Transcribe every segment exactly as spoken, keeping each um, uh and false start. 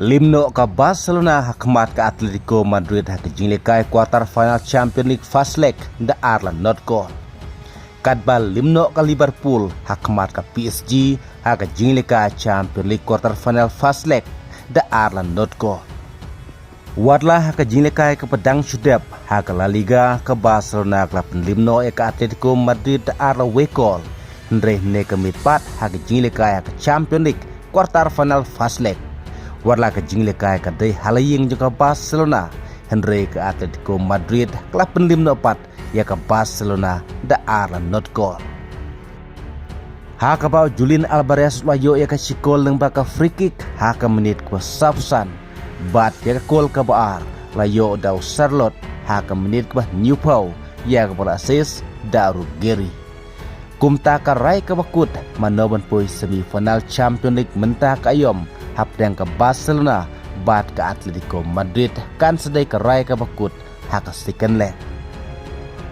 Lymno ka Barcelona ha khmat ka Atletico Madrid ha ka jinglehkai quarter final Champions League first leg da ar la not goal. Katba lymno ka Liverpool ha khmat ka P S G ha ka jinglehkai Champions League quarter final first leg da ar la not goal. Watla ha ka jinglehkai kaba dang shu dep ha ka La Liga, ka Barcelona ka la pynlymno ïa ka Atletico Madrid da ar la wei goal. Hynrei hynne ka miet pat ha ka jinglehkai ha ka Champions League quarter final first leg, watla ka jinglehkai ka dei ha la ïing jong ka Barcelona, hynrei ka Atletico Madrid ka la pynlymno pat ïa ka Barcelona da ar la not goal. Ha kaba u Julian Alvarez la ïoh ïa ka shi goal lyngba ka free kick ha ka minit kaba saw san, bad ïa ka goal kaba ar la ïoh da u Sørloth ha ka minit kaba hynñiewphew, ïa kaba la assist da u Ruggeri. Kumta ka rai kaba kut mano ban poi semi final Champions League mynta ka aïom hapdeng ka Barcelona bad ka Atletico Madrid kan sa dei ka rai kaba kut ha ka second leg.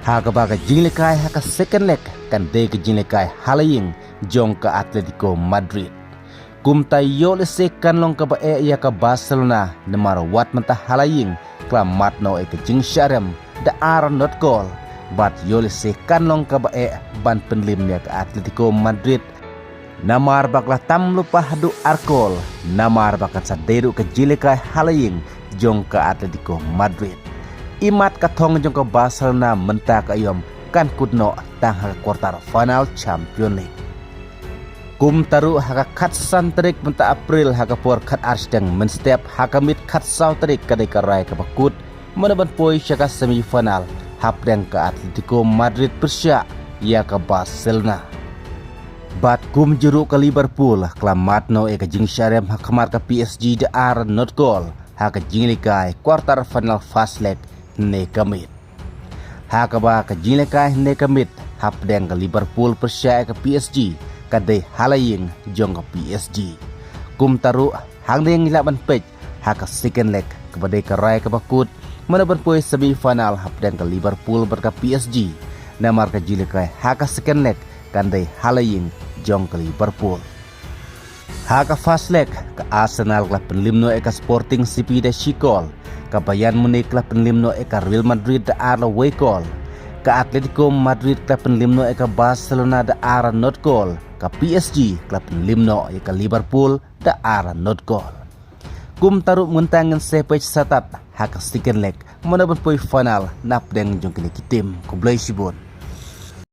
Ha kaba ka jinglehkai ha ka second leg kan dei ka jinglehkai ha la ïing jong ka Atletico Madrid. Kumta ïoh lehse kan long kaba eh ïa ka Barcelona, namar wat mynta ha la ïing ka la mad noh ïa ka jingshah rem da ar not goal. Bad ïoh lehse kan long kaba eh ban pynlym ïa ka Atletico Madrid, namar ba ka la tam lypa haduh ar goal, namar ba kan sa dei ruh ka jinglehkai ha la ïing jong ka Atletico Madrid. Imat ka thong jong ka Barcelona mynta ka aïom kan kut noh tang ha ka quarter final Champions League. Kumta ruh ha ka khatsan tarik mynta April ha ka por khatar shiteng mynstep ha ka miet khatsaw tarik ka dei ka rai kaba kut mano ban poi sha ka semi final hapdeng ka Atletico Madrid pyrshah ïa ka Barcelona. Bad kumjuh ruh ka Liverpool ka la mad noh ïa ka jingshah rem ha khmat ka P S G da ar not goal ha ka jinglehkai quarter final first leg hynne ka miet. Ha kaba ka jinglehkai hynne ka miet hapdeng ka Liverpool pyrshah ïa ka P S G ka dei ha la ïing jong ka P S G. Kumta ruh hangne ngi lah ban peit ha ka second leg kaba dei ka rai kaba kut mano ban poi semi final hapdeng ka Liverpool bad ka P S G, namar ka jinglehkai ha ka second leg kan dei ha la ïing jong ka Liverpool. Ha ka first leg ka Arsenal ka la pynlymno ïa ka Sporting C P da shi goal, ka Bayern Munich ka la pynlymno ïa ka Real Madrid da ar la wei goal, ka Atletico Madrid ka la pynlymno ïa ka Barcelona da ar not goal, ka P S G ka la pynlymno ïa ka Liverpool da ar not goal. Kumta ruh mynta ngin sa peit satat ha ka second leg mano ban poi final napdeng jong kine ki team. Khublei shibun.